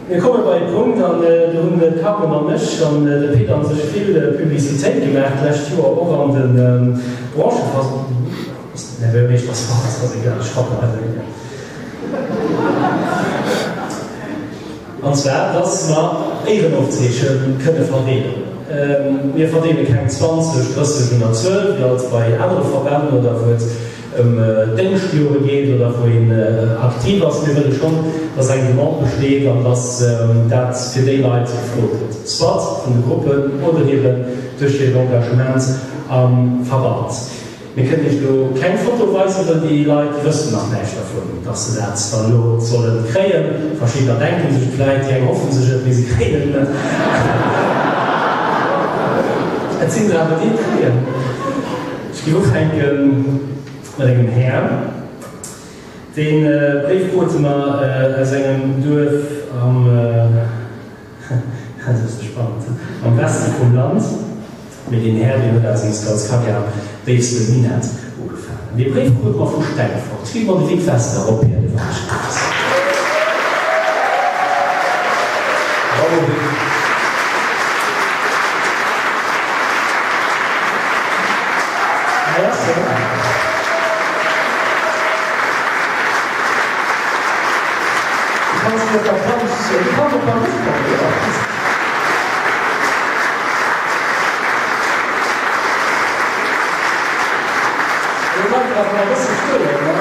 Mir komme bei e Punkt, an do hunn d'Carmen an ech an de Pit a sech vill Publicitéit gemaach d'lescht Joer, och an de An zwar, dass mer Éierenofzeeche kënne verdeelen. Mir verdeele keng 20, 30 un der Zuel, wéi alt bei anere Verbänn oder wou et ëm Déngschtjore geet oder wou een aktiv ass. Mir wëlle schonn, dass eng Demande besteet an dass dat fir déi Leit gefrot gëtt, soit vun de Gruppen oder eben duerch hiert Engagement am Verband. Mir kënnen Iech elo keng Foto weisen, well déi Leit, déi wëssen nach näischt dervun, dass se dat dann elo solle kréien. Verschiddener denken sech et vläit, déi eng hoffen sech et, mee se kréien et net. Et sinn der awer, déi et kréien. Ech géif ufänke mat engem Här. Dee Bréif krute mer aus engem Duerf am. Dat ass e spannend, am Weste vum Land. Mee deen Här, deen huet awer seng Scoutskarriär am déifste Minett ugefaangen. Dee Bréif krute mer vu Stengefort. Ech géif mer de Vic Wester ophielen, wann ech géif. Bravo Vic! Merci. Du kanns mir op der Planz, du kanns op der Luft kommen. Elo bleift et awer nach e bësse stoen, ne?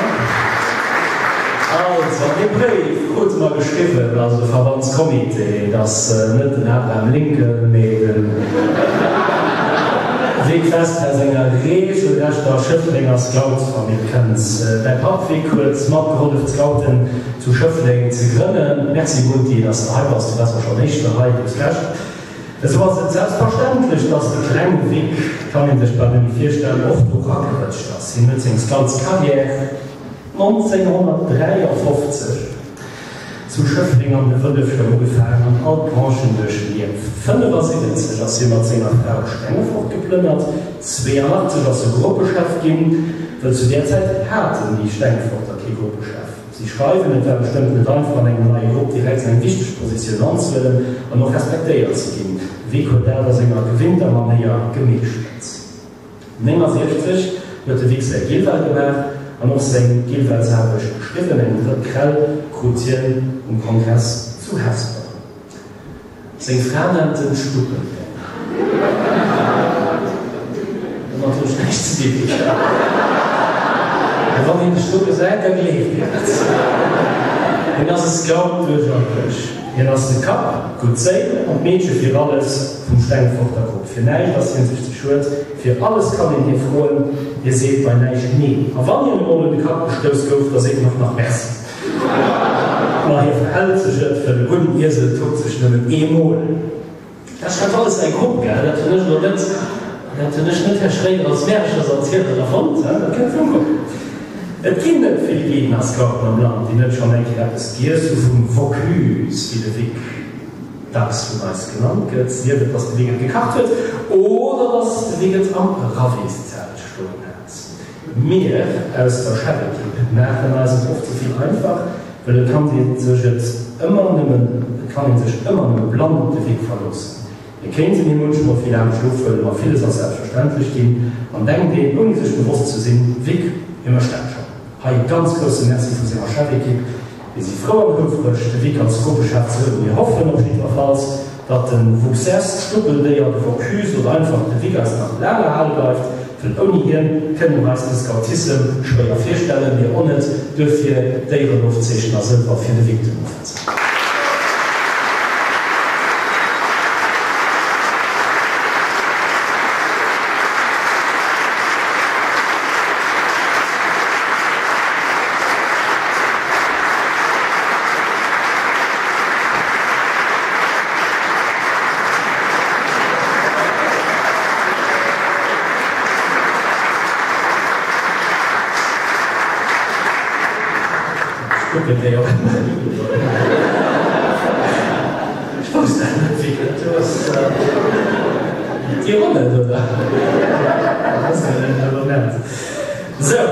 Also, an dee Bréif krute mer geschriwwen, also de Verbandscomité, dass net den Abraham Lincoln, mee de Vic West aus enger reegelrechter Schëfflenger Scoutsfamill kënnt. Däi Papp Vic huet matgehollef d'Scouten zu Schëffleng ze grënnen. Merci Bunti, dass de hei bass, du waars och schonn éischter hei, du hues Recht. Esou ass et selbstverständlech, dass de klenge Vic, kann een sech bal net méi virstellen, och do ragerëtscht ass. Hien huet seng Scoutscarrière 1953 zu Schëffleng an de Wëllefcher ugefaangen an all d'Branchen duerchlieft. 75 ass hie mat senger Fra op Stengefort geplënnert, 82 ass e Gruppechef ginn, wëll zu där Zäit haten déi Stengefforter kee Gruppechef. Si schreiwen, Et war bestëmmt net einfach an engem neie Grupp direkt eng wichteg Positioun anzehuelen an och respektéiert ze ginn. De Vic huet dat a senger gewinnter Manéier gemeeschtert. 69 huet de Vic säi Gilwell gemaach an och seng Gilwellsaarbecht geschriwwen. Eng drëtt Krell krut hien um Kongress zu Hesper. Seng Fra nennt en Stuppendénger. Domat hunn ech näischt ze dinn. Mä wann een dech do gesäit, da gleeft een et. Hien ass e Scout duerch an duerch. Hien ass de Kapp, d'gutt Séil an d'Meedche fir alles vum Stengforter Grupp. Fir näischt ass hien sech ze schued, fir alles kann een hie froen, hie seet bei näischt Nee. A wann hien emol un de Kapp gestouss gouf, da seet en och nach Merci. Ma hie verhält sech et, well e gudden Iesel tuckt sech nëmmen eemol. Dat schreift alles säi Grupp, gell? Dat hunn ech elo net, dat hunn ech net, Här Schréider, als Märcherserzieler erfonnt, hä? Dat kënnt vum Grupp. Et ginn net vill Guiden a Scouten am Land, déi net schonn eng Kéier eppes giess hu vum Vaucluse, wéi de Vic dacks vun eis genannt gëtt, sief et, dass de Vic et gekacht huet oder dass de Vic et am Raviszelt stoen hat. Mir aus der Chefekipp maachen eis et oft ze vill einfach, well et kann ee sech et ëmmer nëmmen, et kann ee sech ëmmer nëmme blann op de Vic verloossen. Mir kéinten him munchmol vill Aarbecht ofhuelen, ma villes ass selbstverständlech ginn an denkt een, ouni sech bewosst ze sinn, Vic, hie mécht dat schonn. Hei e ganz grousse Merci vu senger Chefekipp. Mir si frou an houfreg, de Vic als Gruppechef ze hunn. Mir hoffen op jiddwerfalls, datt de Vuxess, d'Stuppeldéier, de Vaucluse oder einfach de Vic eis nach laang erhale bleift, wëll ouni hien kënne mer eis de Scoutissem schwéier virstellen. Mir och net. Duerfir d'Éierenofzeechen a Sëlwer fir de Vic de Moffat. Ech kucken déi och ëmmer Ech wousst dat net, wéi dat do ass. Dir och net, oder? Dat ass jo net elo net. Sou.